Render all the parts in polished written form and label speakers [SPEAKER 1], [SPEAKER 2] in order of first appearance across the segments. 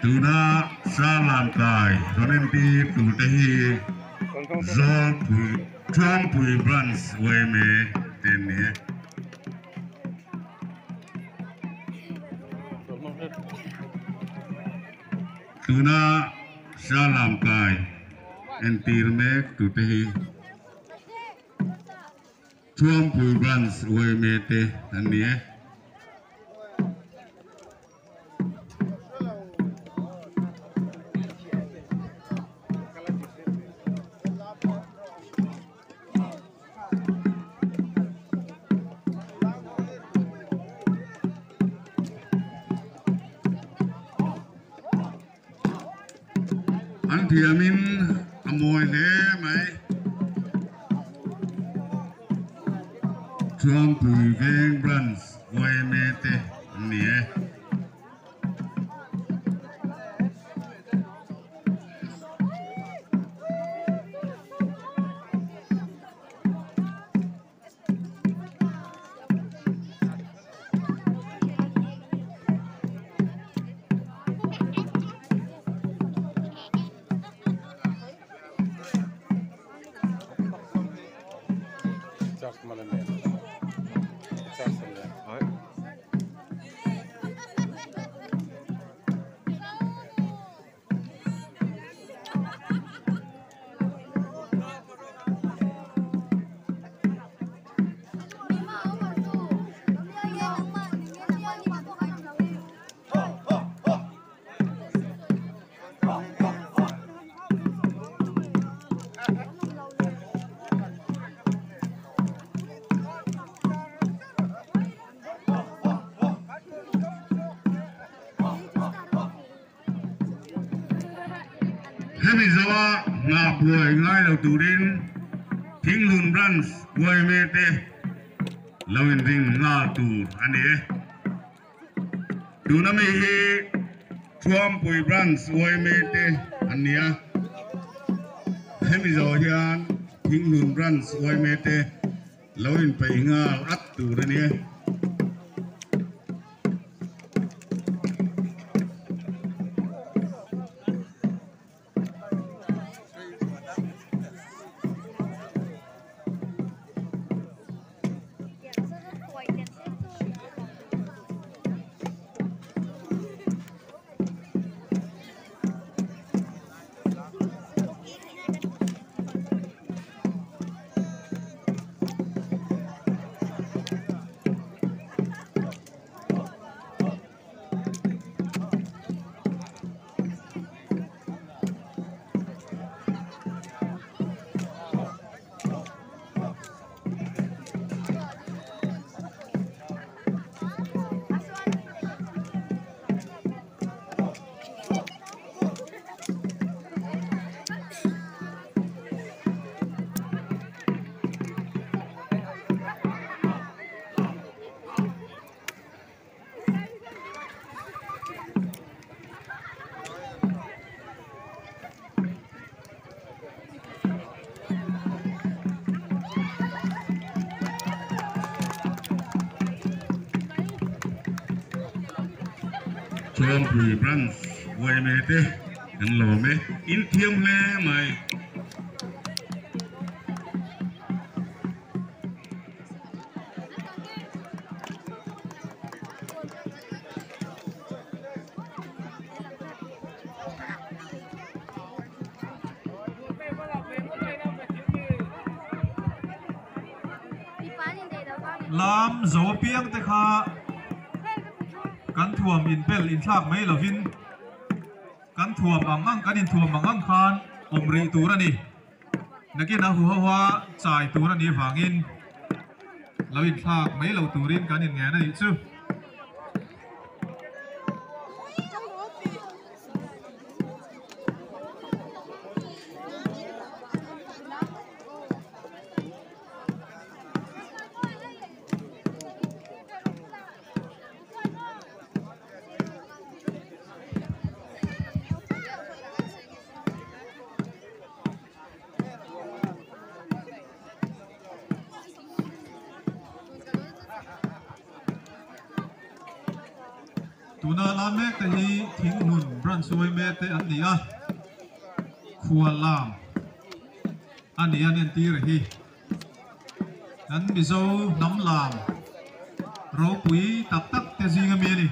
[SPEAKER 1] Tuna Sarlamkai rawn entir turte hi Zawlpui Thuampui Branch yma te an ni e. Tuna Sarlamkai entir mek turte hi Thuampui Branch yma te an ni e. An thiamin a mawi hle mai. Thuampui Veng Branch yma te an ni e. Hemi zawa nghah buai ngai lo turin Thinglun Branch yma te lo inring nghal tur a ni e. Tuna mi hi Thuampui Branch yma te an ni a, hemi zawh hian Thinglun Branch yma te lo inpeih nghal at tur a ni e. Chawngpui Branch yma te kan lawm e, in thiam hle mai.
[SPEAKER 2] Lam zo apiang te kha kan thuam inbel inthlak mai lovin kan thuam ang ang kan inthuam ang ang khan awm rih tur a ni. Nakin a huho a chai tur a nih vangin lo inthlak mai lo turin kan inngen a nih chu. Tuna lam mek te hi Thinghlun Branch yma te an ni a, Khuallam a ni an entir hi. Kan Mizo hnam lam ropui tak tak te zing ami a ni.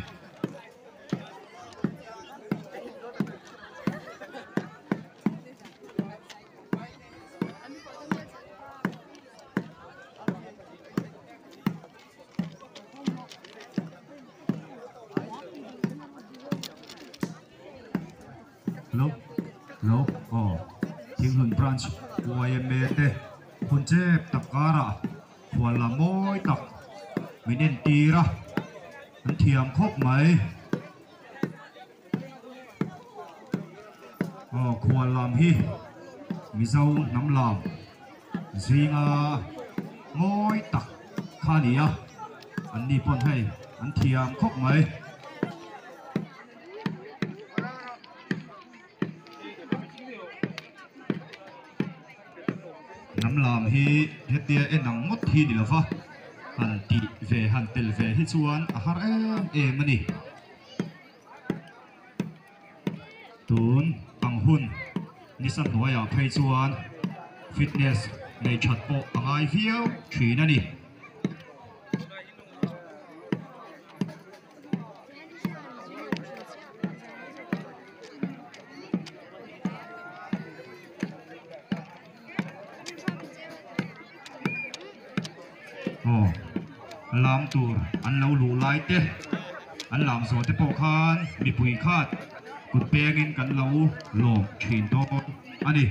[SPEAKER 3] Hello Hello aw Thinghlun Branch yma te hun chep tak karah khual la mawi tak min entir a an thiam khawp mai. Aw khual lam hi Mizo hnam lam zinga mawi tak kha a ni a, an ni pawn hei an thiam khawp mai. Hnam lam hi hetia en ang ngawt hi ni lova han tih ve han tel ve hi chuan a har em em a ni. Tun ang hun nisa hnuaiah phei chuan fitness nei that pawh a ngai viau thin a ni. Aw lam tur an lo luh lai te an lam zawh te pawh khan mipui khat kut pengin kan lo lawm thin dawn a ni.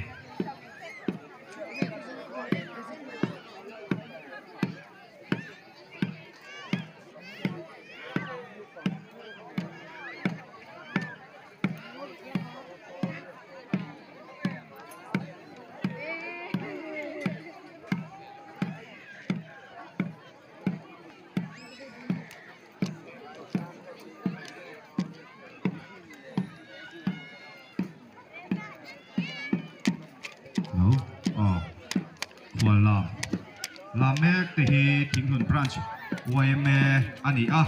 [SPEAKER 3] Lo aw khual lam lam mek te hi Thinghlun Branch yma a ni a.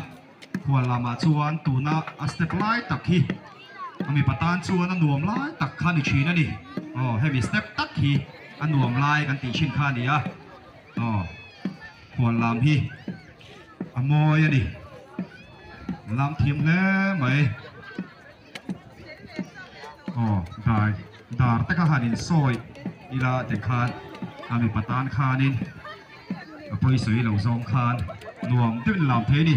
[SPEAKER 3] Khual lamah chuan tuna a step lai tak hi a mipa tan chuan a nuam lai tak kha ni thin a ni. Aw hemi step tak hi a nuam lai kan tih thin kha a ni a. Aw khual lam hi a mawi a ni. Lam thiam hle mai. Aw dai dar te kha han insawi ila tikhan a mipa tan khanin a pawisawi lo zawng khan nuam deuhin lam thei a ni.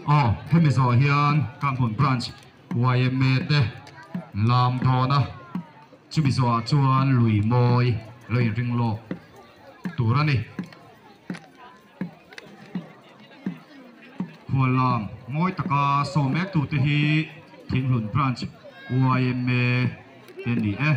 [SPEAKER 3] Aw hemi zawh hian Kanhmun Branch yma te lam dawn a chumi zawhah chuan lui mawi lo inring lawk tur a ni. Khuallam ngawi taka saw mek tute hi Thinghlun Branch yma te ni e.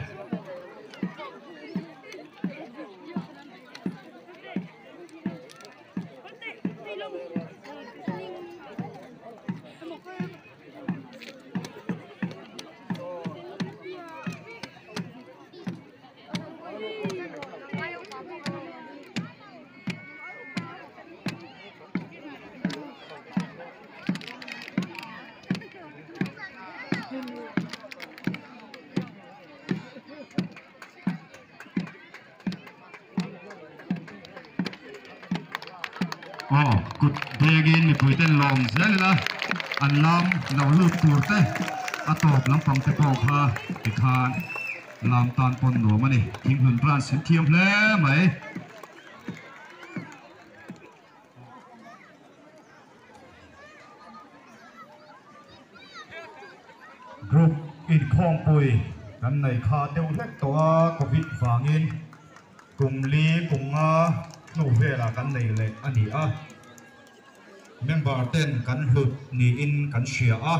[SPEAKER 3] Aw, kut bengin mipui ten lawm zel ila, an lam lo lut tur te, a tawp lampang te pawh kha tikhan lam tan pawn nuam a ni. Thinghlun branch an thiam hle mai. Group inkhawmpui kan nei kha deuh hlek tawh a, Covid vangin kum li kum nga hnu velah kan nei leh a ni a, member ten kan hlut niin kan hria a,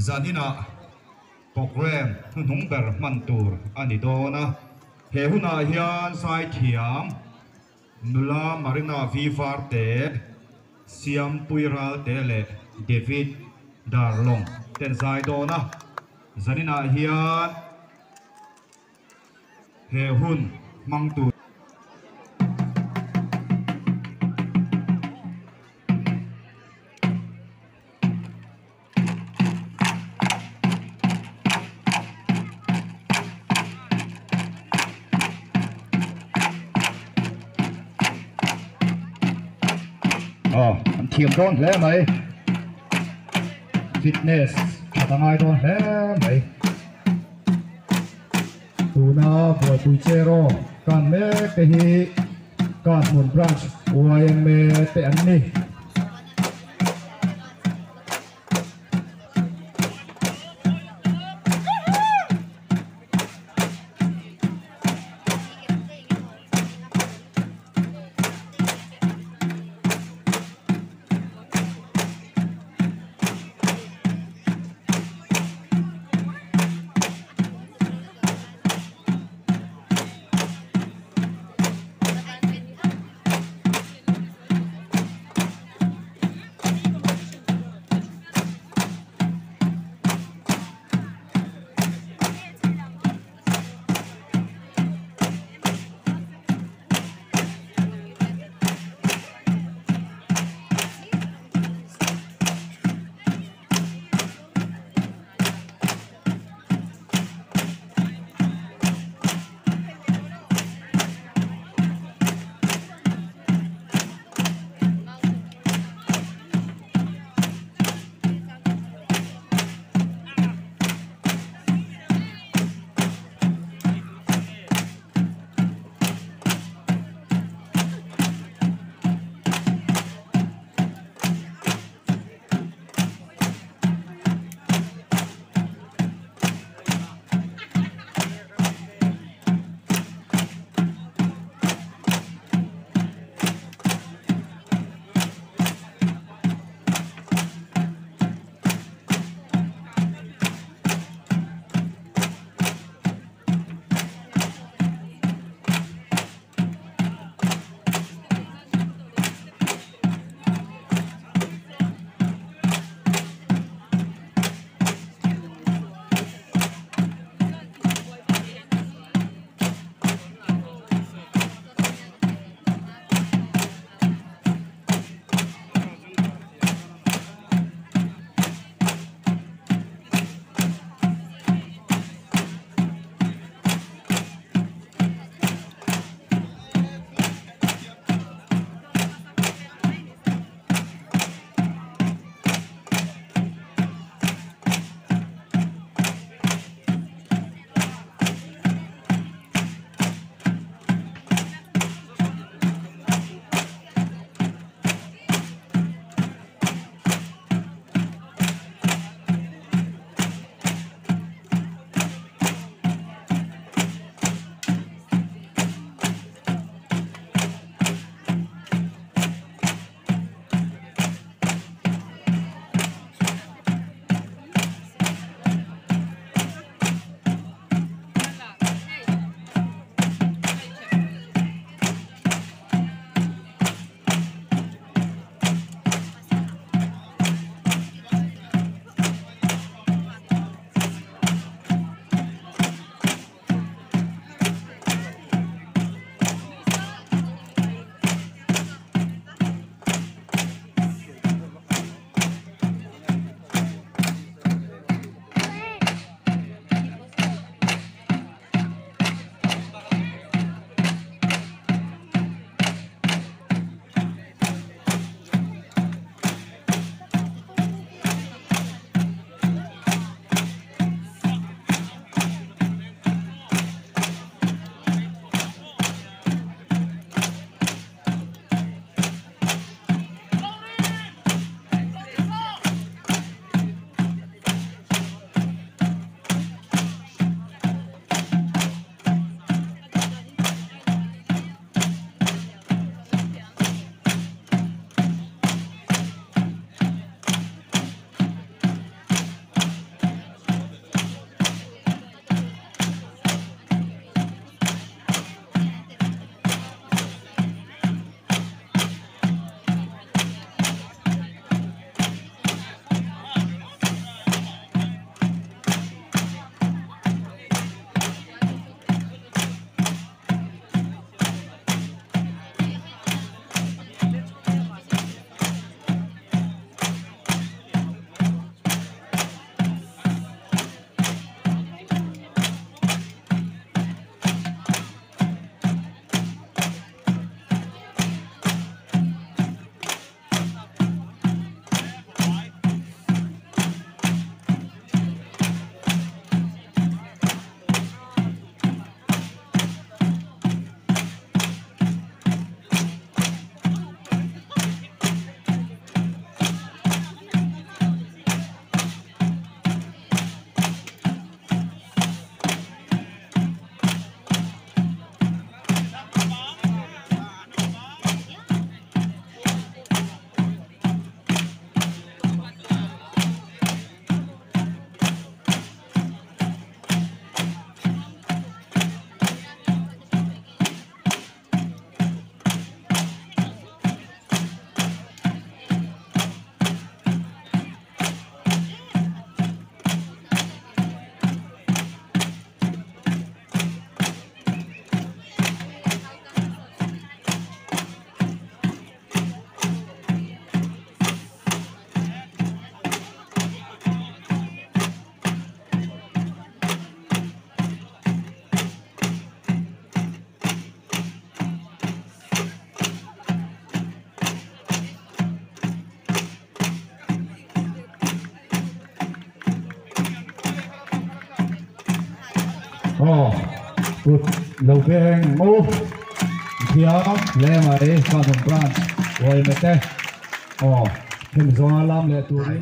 [SPEAKER 3] zaninah programme hnuhnung ber hman tur a ni dawn a, he hunah hian zaithiam. Nula Marina V Varte, Siampui Ralte leh David Darlong ten zai dawn a, zaninah hian he hun hmang tur. Aw an thiam dawn hle mai fitness that a ngai dawn hle mai tuna buaipui cheraw kan mek te hi Kanhmun branch yma te an ni. Kut lo beng ang u. Thiam hle mai Kanun Branch Uaime te aw hemi zawnga lam leh turin.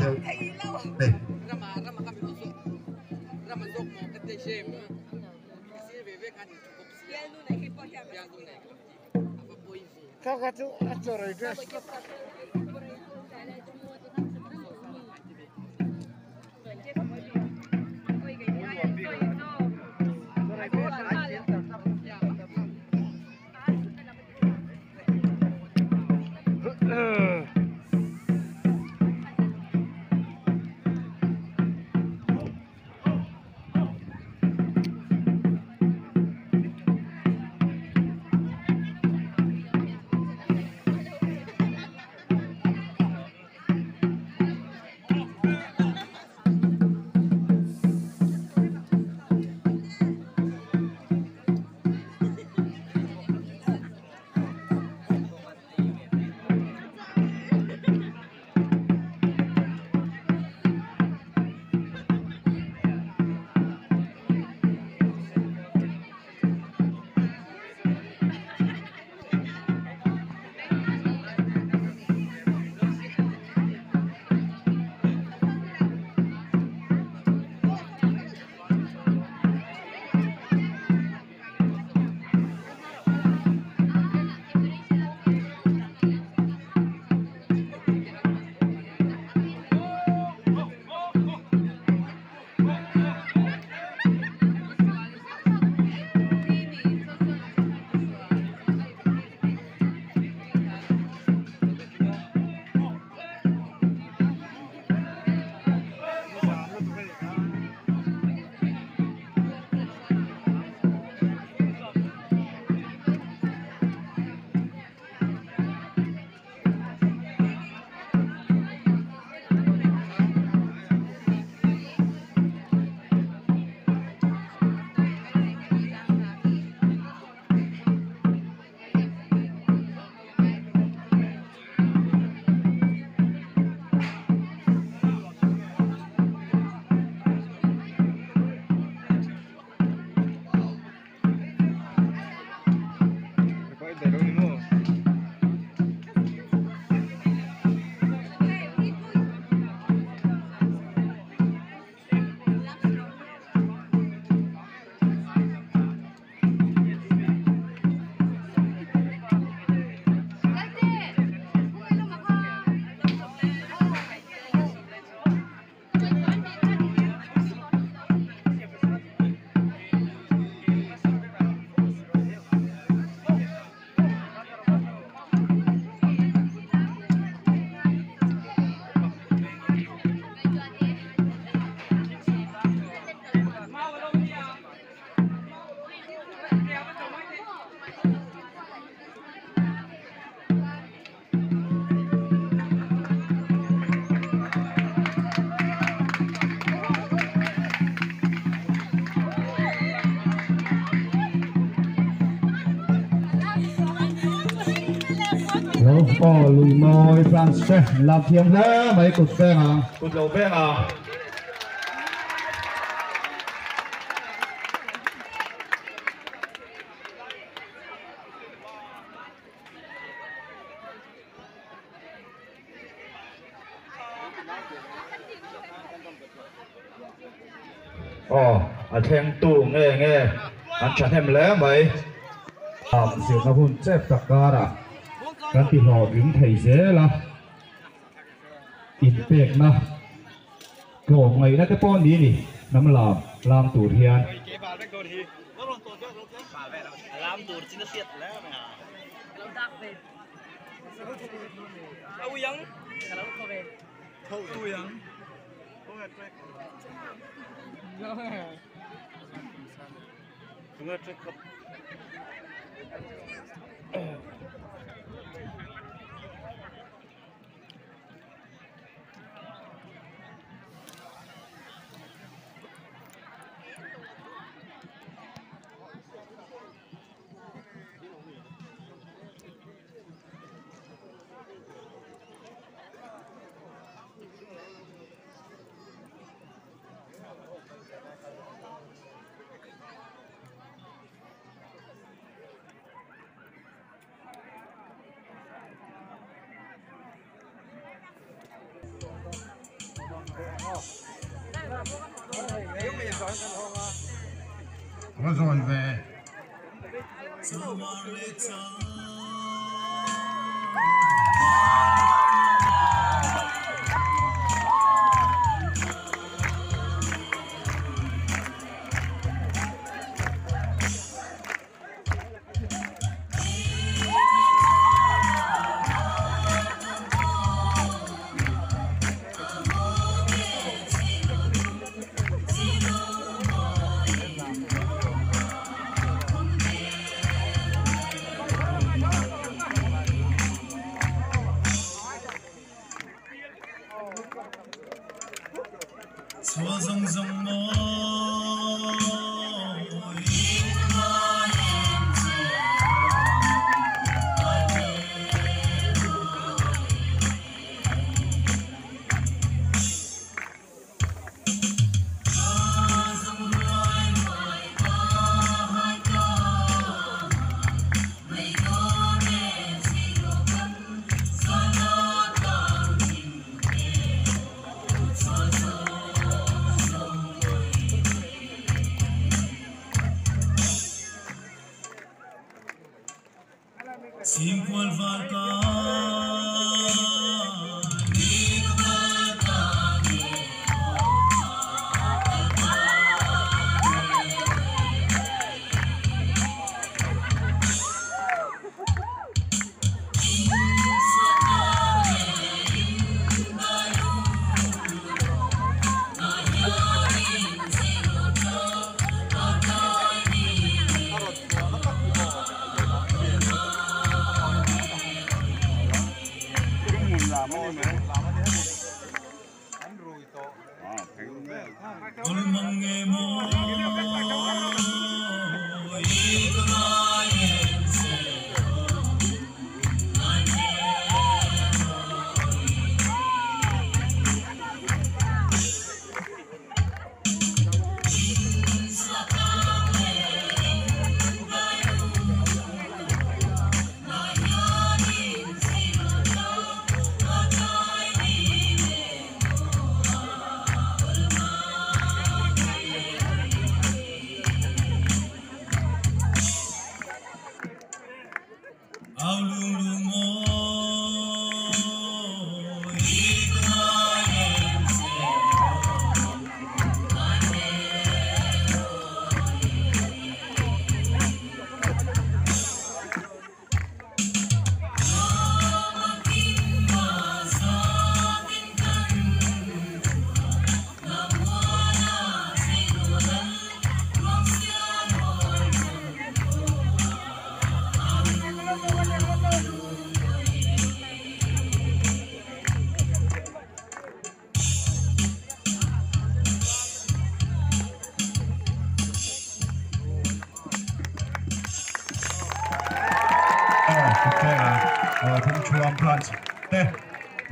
[SPEAKER 3] Lo aw lui mawi branch te lam thiam hle mai kut beng ang.
[SPEAKER 2] Kut lo beng ang.
[SPEAKER 3] Aw a thlengtu nge nge an thahnem hle mai. Zirna hun chep tak karah kan ti hlawhtling thei zel a, inpekna tlawm ngaihna te pawh ni ni hnam lam lam tur hian. Va zawi ve.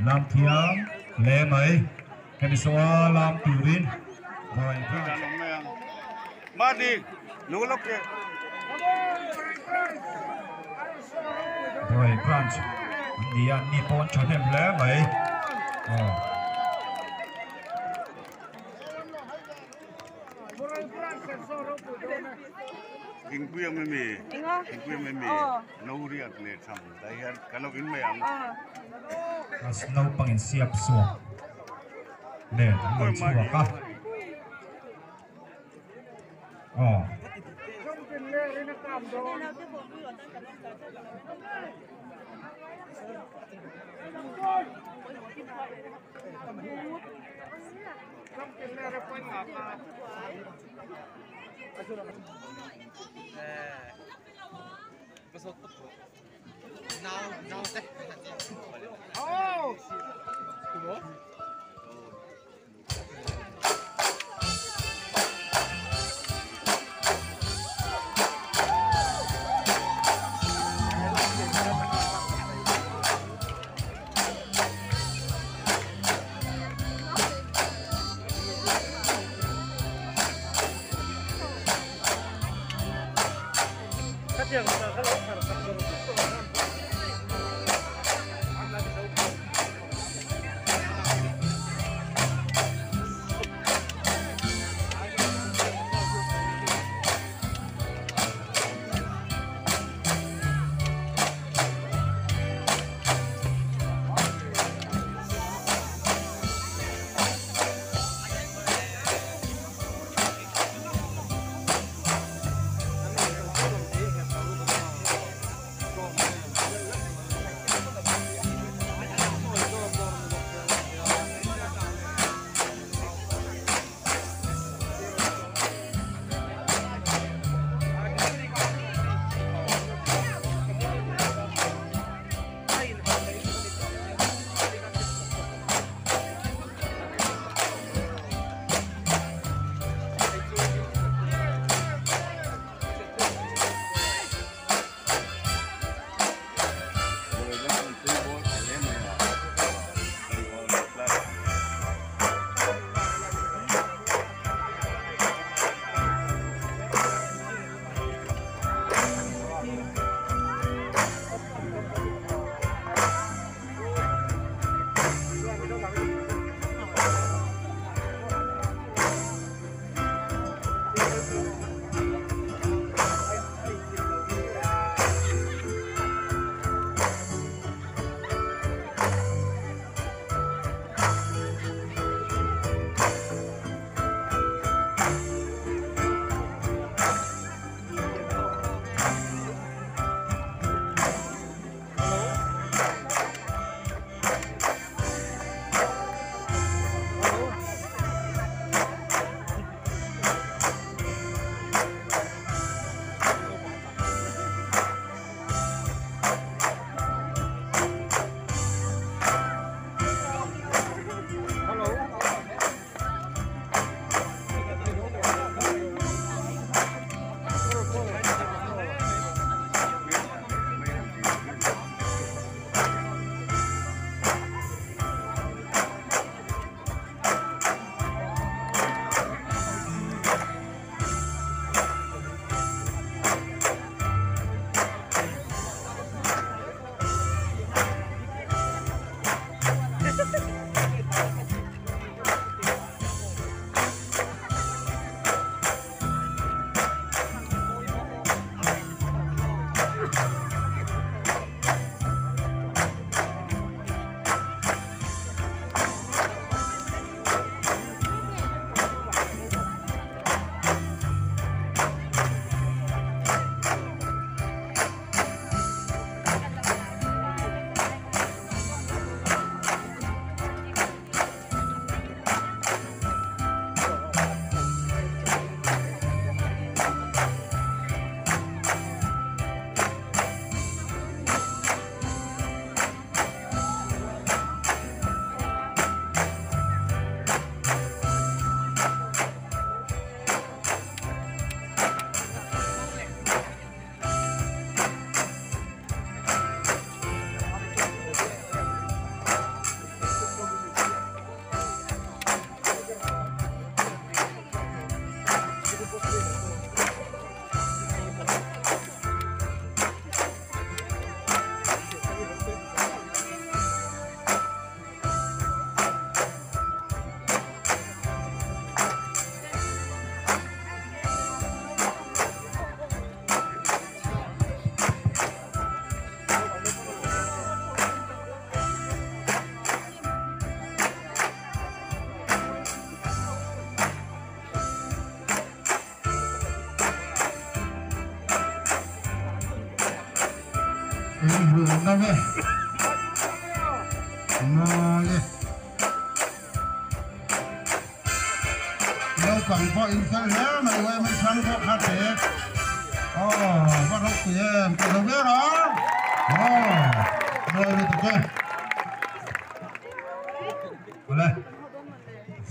[SPEAKER 3] Lam thiam le mai hemi sawa lam turin vai
[SPEAKER 1] Madi lu lok ke
[SPEAKER 3] vai branch ni an ni pon thahnem le mai
[SPEAKER 1] Thingpui mai mi thingpui mai mi no riat le tham dai hian kan lo in mai ang
[SPEAKER 3] as no pangin siap suak le an chuak a oh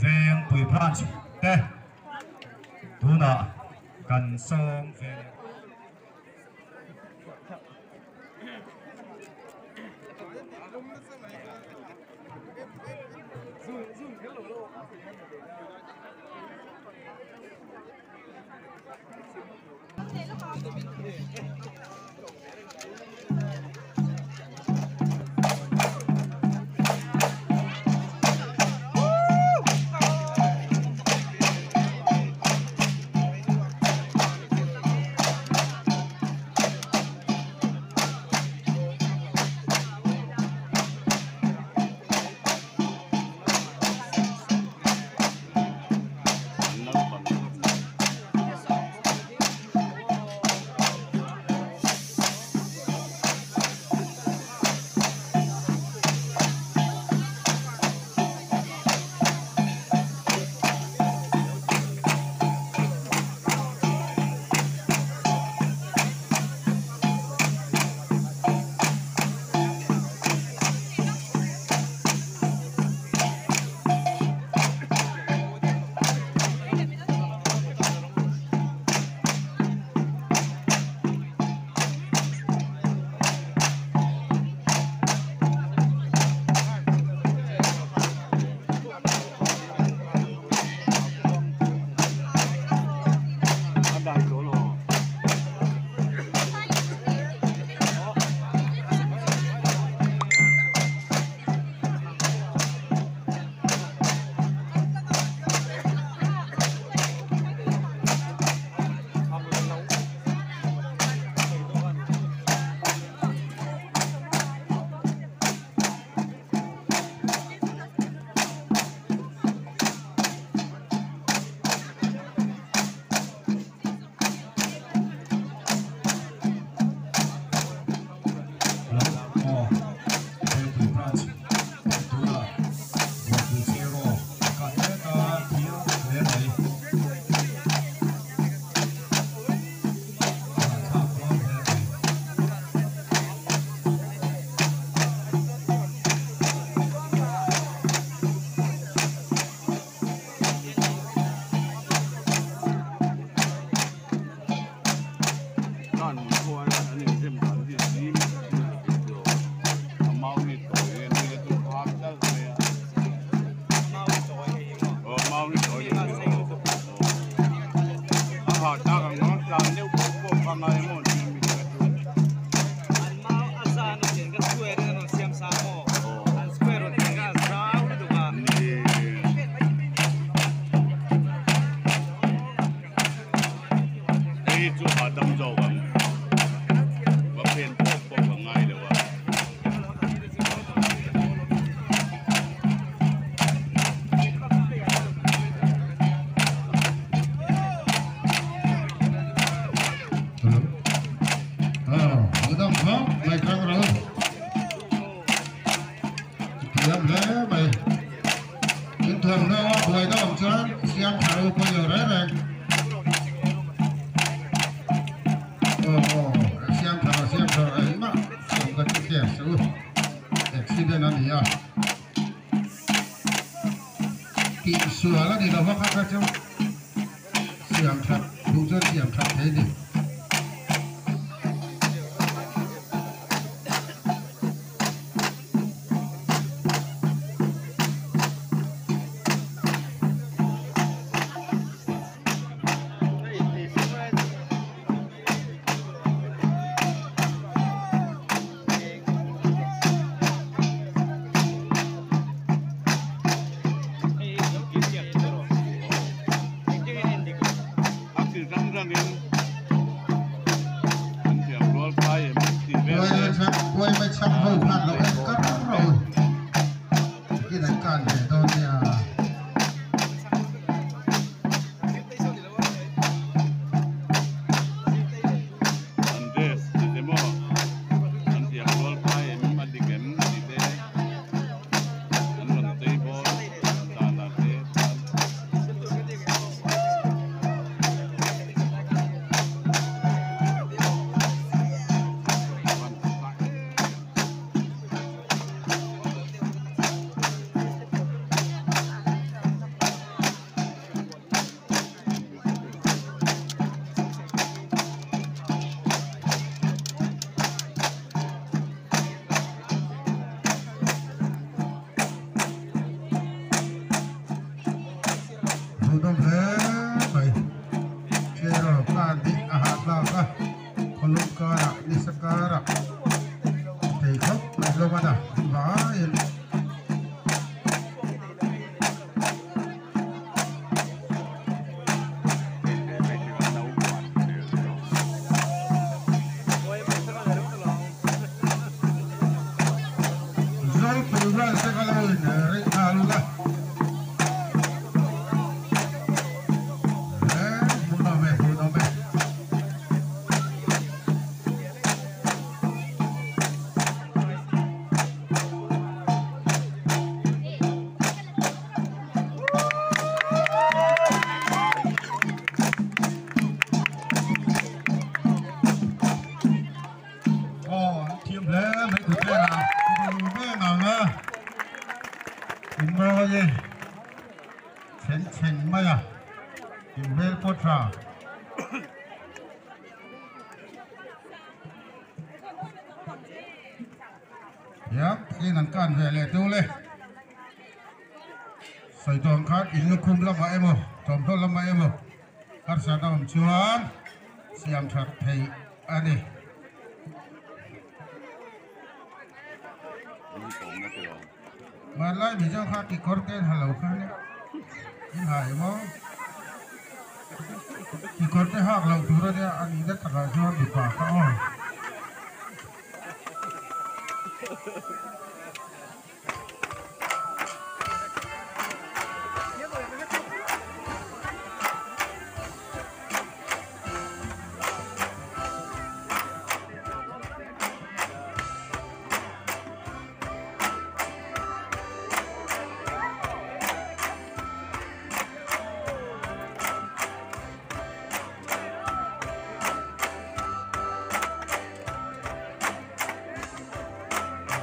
[SPEAKER 3] Vengpui branch te tunah kan sawm ve leh.
[SPEAKER 1] phen pawp pawp a ngai lo a.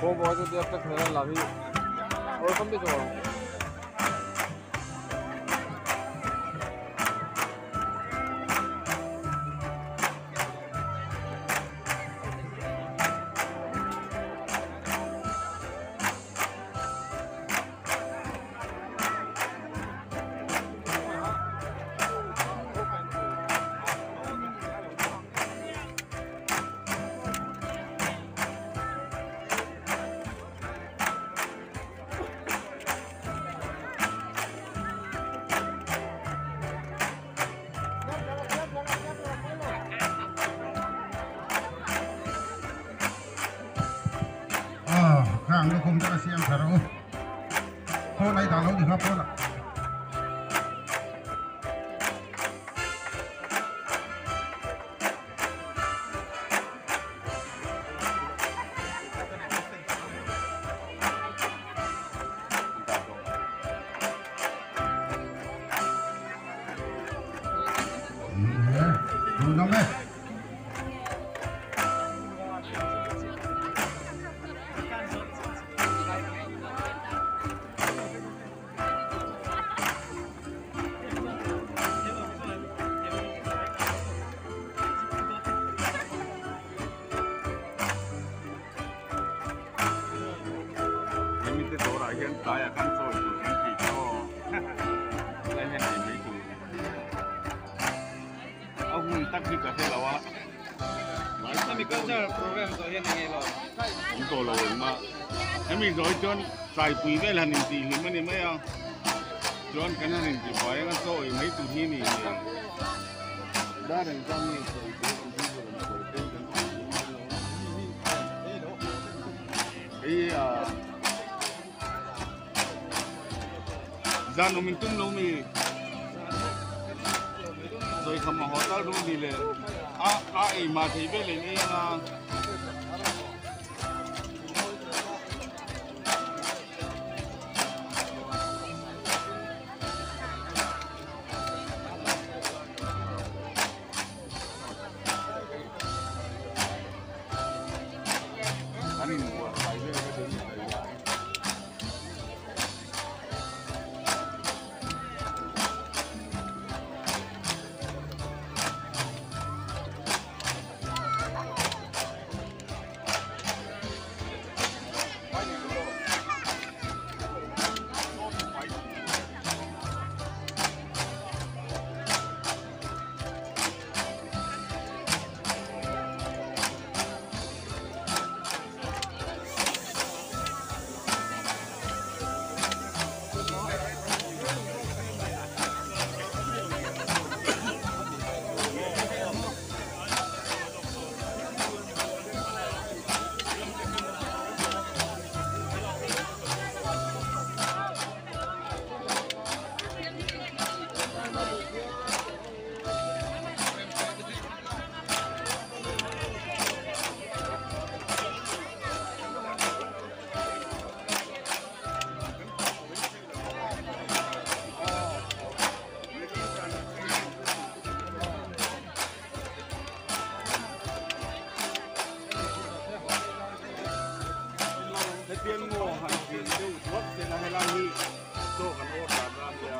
[SPEAKER 4] वो बहुत देर तक मेरा लाभी और कम भी तो
[SPEAKER 5] An lukhum te kha siam tha rawh u. Phone a i dah lo ni kha phone ah.
[SPEAKER 1] Hemi te dawrah hian tlaiah khan chawi tur kan tih kha aw helai hian ei mai tur a hun tak hi ka hre lo a awm tawh lo engmah hemi zawh hi chuan tlaipui vel han intih hlim a ni mai a chuan kan han intih fai anga chaw ei mai tur hi a ni nia. Zan awm in tum lo mi sawi kham a haw tal ru ni le a a ei mah thei vel in ei anga. An inbuatsaih vel kha chu an ni a. Hetiang ngaw han chin deuh thuak se la helai hi chaw kan awr dan a nia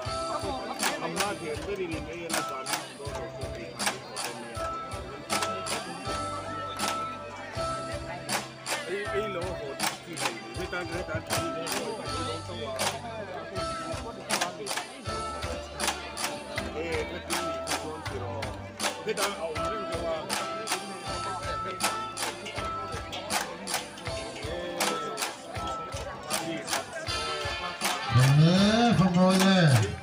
[SPEAKER 1] a hma thian berin in ei a la zan hi dawn lo pawh ei khan in awr a nia ei ei lo a haw chi hei hetan hetan e ka tin ni kha chuan tiraw hetan a awm reng deuh a.
[SPEAKER 5] He khaw mawi e.